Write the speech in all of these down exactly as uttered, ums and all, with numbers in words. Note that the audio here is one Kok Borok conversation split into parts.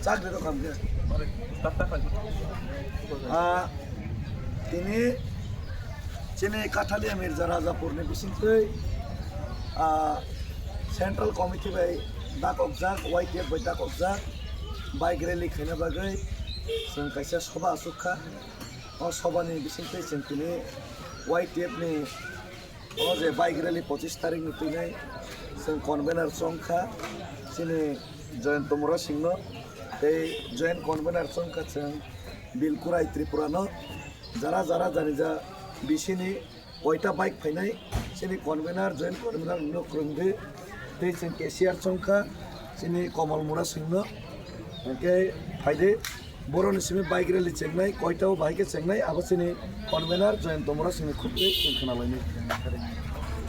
Chak de kam ke. Ah, tini chini Kathalia Mirza Rajapur ni bisingtwi, ah, Central Committee bai dakokjak, Y T F bai dakokjak, bike rally khaina bagwi chwng kaisa soba asuk kha. O soba ni bisingtwi chwng tini Y T F ni o je bike rally pochis tarik ni twinai chwng convener chong kha chini Jayanta Murasing no, tei joint convener chong kha chwng Bilkurai Tripura no, jara jara jani ja bisini koita bike phainai chini convener, joint convener no kwrwngdi, tei chwng cashier chong kha chini Komal Murasing no, hwnkhe phaidi. Boroni simi bike rally chengnai, koita o bahai khe chengnai, abo chini convener Jayanta Murasing ni khuk twi chwng khna lainai.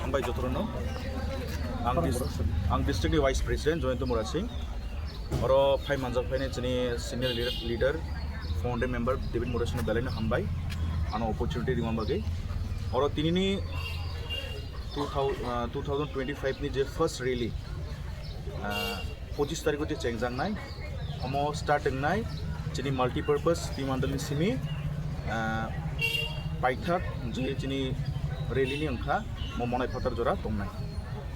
Hambai jotono. Ang dis-, ang district ni vice president Jayanta Murasing. Oro phai manjak phainai chini senior leader, leader, founder member David Murasing no belai no hambai. Ano opportunity rima bagwi. Oro tinini two thousand, ah, two thousand twenty-five ni je first rally, ah, pochis tarikh o je chengjaknai, omo start wngnai chini multipurpose tea mandal ni simi, ah, paithak je chini rally ni wngkha mo monai phatar jora tongnai.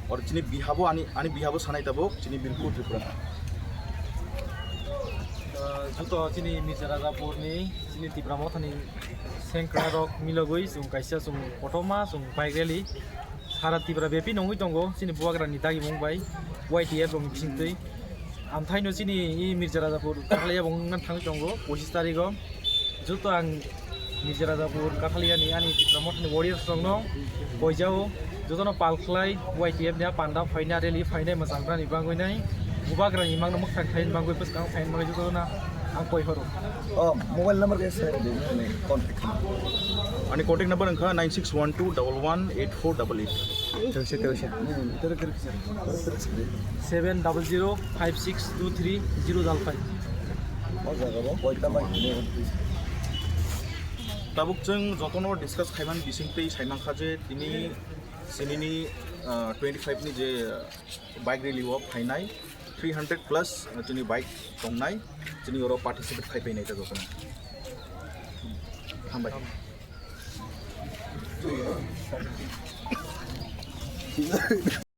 Or chini bihabo ani, ani bihabo sanai tabuk chini Bilku Tripura. Ah, joto chini Mirza Rajapur ni, chini Tipra Motha ni sengkrak rok milogwi chwng kaisa chwng kotorma chwng bike rally sara Tipra bepi nongwi tongo chini bubagra ni dagimung bai Y T F rok ni bisingtwi. Amthaino chini i Mirza Rajapur Kathalia bo wngna thangwi tongo pochis tarigo. Joto ang Mirza Rajapur Kathalia ni ani Tipra Motha ni warriors rokno koijao, jotono pal khlai Y T F ni a panda phaina rally phainai mwchangna ni bagwi nai bubagra ni mangno mwkhang khlaini bagwi bwskang phaini bagwi jotono ang koi horo. Oh, mobile number khe sir, contact. Ani contact number wngkha nine six one two double one eight four double eight. Terse, terse. Hmm, terse, terse. Seven double zero five six two three zero double five. Oh, jaga bo, koita bai. Tabuk chwng jotono discuss khaiman bisingtwi saimang kha je tini sinini, ah, twenty-five ni je, ah, bike rally o phainai three hundred plus, ah, chini bike tongnai, chini oro participate khai painai ta jotono. Hambai.